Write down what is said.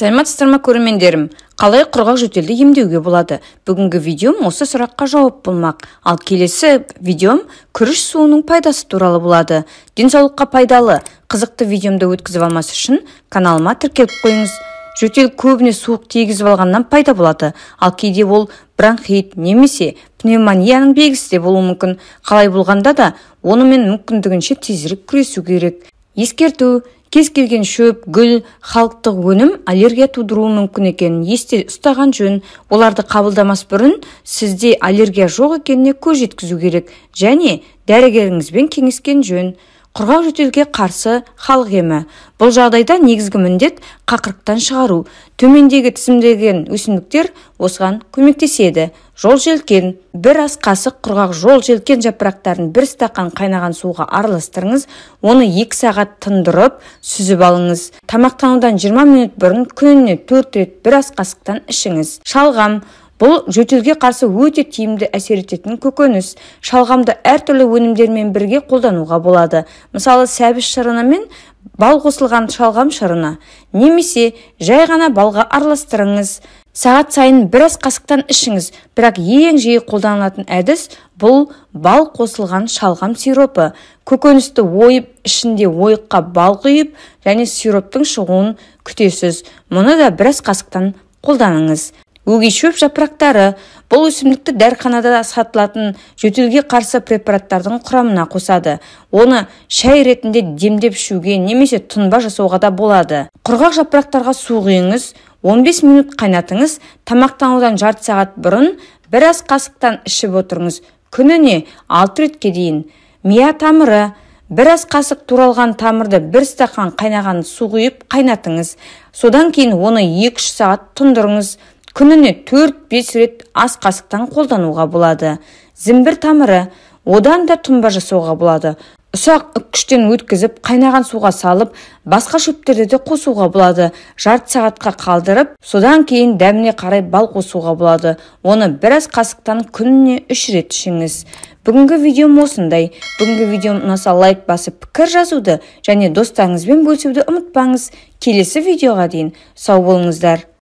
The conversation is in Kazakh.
Саламатсыздар ма, көрермендерім? Қалай құрғақ жөтелді емдеуге болады? Бүгінгі видеом осы сұраққа жауап болмақ. Ал келесі видеом күріш суының пайдасы туралы болады. Денсаулыққа пайдалы, қызықты видеомды өткізіп алмас үшін каналыма тіркеліп қойыңыз. Жөтел көбіне суық тигізіп алғаннан пайда болады. Ал кейде ол бронхит немесе пневмонияның белгісі де болуы мүмкін. Қалай болғанда да онымен мүмкіндігінше тезірек күресу керек. Ескерту: кез келген шөп, гүл, халықтық өнім аллергия тудыруы мүмкін екенін есте ұстаған жөн. Оларды қабылдамас бұрын сізде аллергия жоқ екеніне көз жеткізу керек және дәрігеріңізбен кеңескен жөн. Құрғақ жөтелге қарсы халық емі. Бұл жағдайда негізгі міндет қақырықтан шығару. Төмендегі тізімделген өсімдіктер осыған көмектеседі. Жол желкен. Бір ас қасық құрғақ жол желкен жапырақтарын бір стақан қайнаған суға араластырыңыз. Оны 2 сағат тындырып, сүзіп алыңыз. Тамақтанудан 20 минут бұрын күніне 4 рет бір ас қасықтан ішіңіз. Шалғам. Бұл жөтелге қарсы өте тиімді әсер ететін көкөніс. Шалғамды әртүрлі өнімдермен бірге қолдануға болады. Мысалы, сәбіз шырыны мен бал қосылған шалғам шырыны. Немесе жай ғана балға араластырыңыз. Сағат сайын бір ас қасықтан ішіңіз. Бірақ ең жиі қолданылатын әдіс бұл бал қосылған шалғам сиропы. Көкөністі ойып, ішінде ойыққа бал құйып және сироптың шығуын күтесіз. Мұны да бір ас қасықтан қолданыңыз. Өгей шөп жапырақтары. Бұл өсімдікті дәріханада сатылатын жөтелге қарсы препараттардың құрамына қосады. Оны шай ретінде демдеп ішуге немесе тұнба жасауға да болады. Құрғақ жапырақтарға су құйыңыз, 15 минут қайнатыңыз, тамақтанудан жарты сағат бұрын бір ас қасықтан ішіп отырыңыз. Күніне 6 ретке дейін. Мия тамыры. Бір ас қасық туралған тамырды бір стақан қайнаған су құйып қайнатыңыз. Содан кейін оны 2-3 сағат тұндырыңыз. Күніне 4-5 рет ас қасықтан қолдануға болады. Зімбір тамыры. Одан да тұнба жасауға болады. Ұсақ үккіштен өткізіп, қайнаған суға салып, басқа шөптерді де қосуға болады. Жарты сағатқа қалдырып, содан кейін дәміне қарай бал қосуға болады. Оны бір ас қасықтан күніне 3 рет ішіңіз. Бүгінгі видеом осындай. Бүгінгі видеом ұнаса лайк басып, пікір жазуды және достарыңызбен бөлісуді ұмытпаңыз. Келесі видеоға дейін сау болыңыздар.